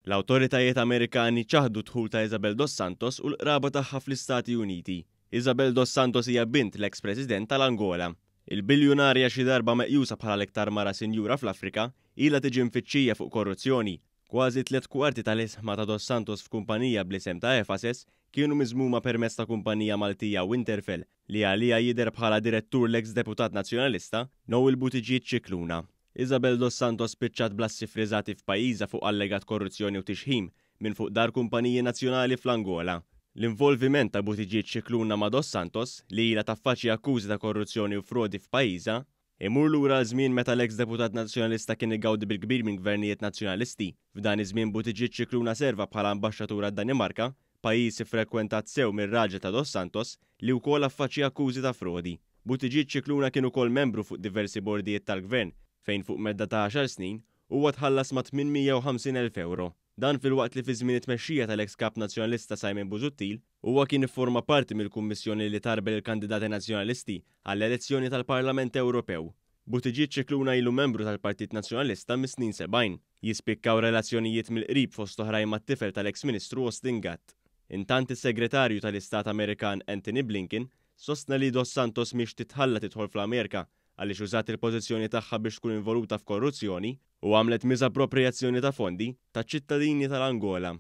L-awtoritajiet Amerikani ċaħdu d-dħul ta' Isabel dos Santos u l-qraba tagħha fl-Istati Uniti. Isabel dos Santos hija bint l-eks President tal-Angola. Il-biljunarja xi darba meqjusa bħala l-iktar mara sinjura fl-Afrika ilha tiġi mfittxija fuq korruzzjoni. Kważi tlett kwarti tal-isħma ta' dos Santos f'kumpanija bl-isem ta' Efases kienu miżmuma permezz ta' kumpanija Maltija Winterfell li għaliha jidher bħala direttur l-eks deputat Nazzjonalista Noel Buttigieg Scicluna. Isabel dos Santos spiċċat bl-assi ffriżati f'pajjiżha fuq allegat korruzzjoni u tixħim minn fuq dar kumpaniji nazzjonali fl-Angola. L-involviment ta' Buttigieg Scicluna ma' dos Santos, li ilha taffaċja akkużi ta' korruzzjoni u frodi f'pajjiżha, imur lura għal żmien meta l-eks deputat Nazzjonalista kien igawdi bil-kbir minn gvernijiet Nazzjonalisti. F'dan iż-żmien Buttigieg Scicluna serva bħala ambaxxatur għad-Danimarka, pajjiż iffrekwentat sew mir-raġel ta' dos Santos, li wkoll affaċja akkużi ta' frodi. Buttigieg Scicluna kien ukoll membru fuq diversi bordijiet tal-Gvern, fejn fuq medda ta' għaxar snin, huwa tħallas ma' 850,000 ewro. Dan filwaqt li fi żmien it-tmexxija tal-eks Kap Nazzjonalista Simon Busuttil, huwa kien ifforma parti mill-kummissjoni li tgħarbel il-kandidati Nazzjonalisti għall-elezzjoni tal-Parlament Ewropew. Buttigieg Scicluna ilu membru tal-Partit Nazzjonalista mis-snin 70. Jispikkaw relazzjonijiet mill-qrib fost oħrajn mat-tifel tal-eks Ministru Austin Gatt. Intant is-Segretarju tal-Istat Amerikan Antony Blinken sostna li Dos Santos mhix titħalla tidħol fl-Amerika għaliex użat il-pożizzjoni tagħha biex tkun involuta f'korruzzjoni u għamlet miżapproprijazzjoni ta' fondi taċ-ċittadini tal-Angola.